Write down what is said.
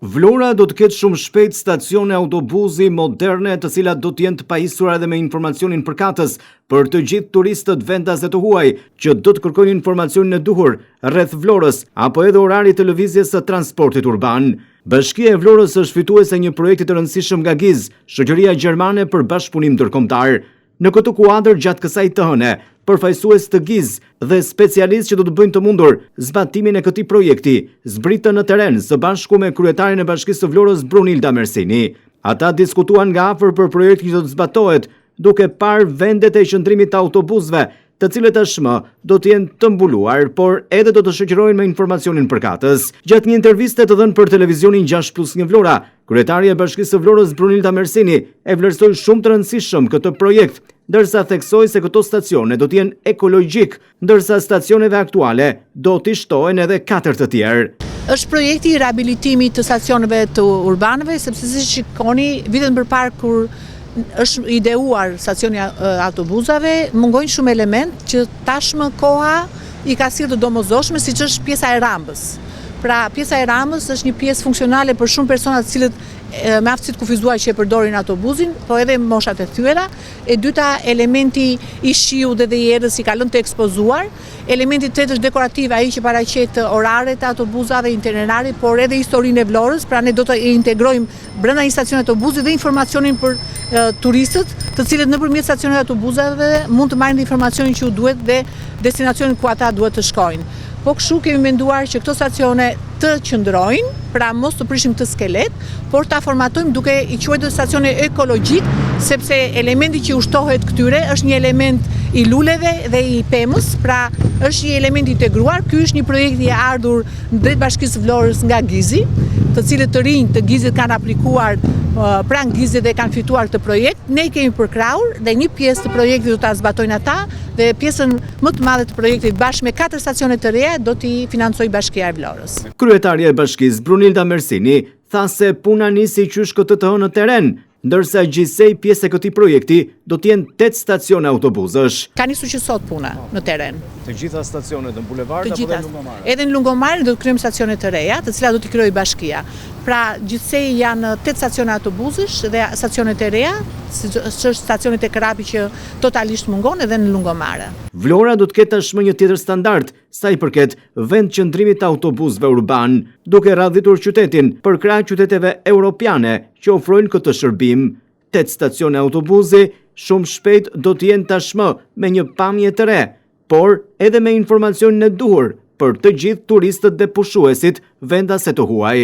Vlora do të ketë shumë shpejt stacione autobuzi moderne të cilat do të jenë të pajisura edhe me informacionin përkatës për të gjithë turistët vendas dhe të huaj që do të kërkojnë informacionin e duhur rreth Vlorës apo edhe orarit të lëvizjes së transportit urban. Bashkia e Vlorës është fituese e një projekti të rëndësishëm nga GIZ, Shoqëria Gjermane për Bashkëpunim Ndërkombëtar. Në këtë kuadër gjatë kësaj të hëne, përfaqësues të GIZ dhe specialistë që do të bëjnë të mundur zbatimin e këtij projekti, zbritën në terren së bashku me kryetarin e Bashkisë së Vlorës Brunilda Mersini. Ata diskutuan nga afër për projektin që do të zbatohet, duke parë vendet e qëndrimit të autobusëve, të cilët tashmë do të jenë të mbuluar, por edhe do të shoqërohen me informacionin përkatës. Gjatë një interviste të dhënë për televizionin 6 plus 1 Vlora, kryetarja e Bashkisë së Vlorës Brunilda Mersini e vlerësoi shumë të rëndësishëm këtë projekt, ndërsa theksoi se këto stacione do të jenë ekologjik, ndërsa stacioneve aktuale do t'i shtohen edhe katër të tjerë. Është projekti i rehabilitimit të stacioneve të urbanëve, sepse siç shikoni, vitet më përparë kur është ideuar stacioni i autobuzave, mungojnë shumë elementë që tashmë koha i ka sjellë të domosdoshme, siç është pjesa e rampës. Pra, pjesa e rampës është një pjesë funksionale për shumë persona të cilët me aftësi të kufizuar që e përdorin autobuzin, po edhe moshat e thyera. E dyta, elementi i shiut dhe i erës i ka lënë të ekspozuar. Elementi i tretë është dekorativ, ai që paraqet oraret e autobuzave, itinerari, por edhe historinë e Vlorës, pra ne do të integrojmë brenda një stacioni autobuzi dhe informacionin për turistët, të cilët nëpërmjet stacionit të autobuzave mund të marrin informacionin që u duhet dhe destinacionin ku ata duhet të shkojnë. Po kështu kemi menduar që këto stacione të qëndrojnë, pra mos të prishim këtë skelet, por ta formatojmë duke i quajtur stacione ekologjik, sepse elementi që u shtohet këtyre është një element i luleve dhe i pemës, pra është një element i integruar. Ky është një projekt i ardhur drejt Bashkisë së Vlorës nga Gizi, të cilët të rinj të Gizit kanë aplikuar pranë Gizit dhe kanë fituar këtë projekt. Ne i kemi përkrahur dhe një pjesë të projektit do ta zbatojnë ata dhe pjesën më të madhe të projektit bashkë me katër stacione të reja do t'i financojë Bashkia e Vlorës. Kryetarja e Bashkisë, Brunilda Mersini, tha se puna nisi qysh këtë të hënë në terren, ndërsa gjithsej pjesë e këtij projekti do të jenë 8 stacione autobuzësh. Ka nisur që sot puna në terren. Të gjitha stacionet në bulevard apo edhe në Lungomare? Edhe në Lungomare do të krijojmë stacione të reja, të cilat do t'i krijojë bashkia. Pra, gjithsej janë 8 stacione autobuzësh dhe stacionet e reja, siç është stacioni tek Rrapi që totalisht mungon edhe në Lungomare. Vlora do të ketë tashmë një tjetër standard sa i përket vendqëndrimit të autobusëve urbanë, duke radhitur qytetin përkrah qyteteve europiane që ofrojnë këtë shërbim. 8 stacione autobuzi shumë shpejt do të jenë tashmë me një pamje të re, por edhe me informacionin e duhur për të gjithë turistët dhe pushuesit vendas e të huaj.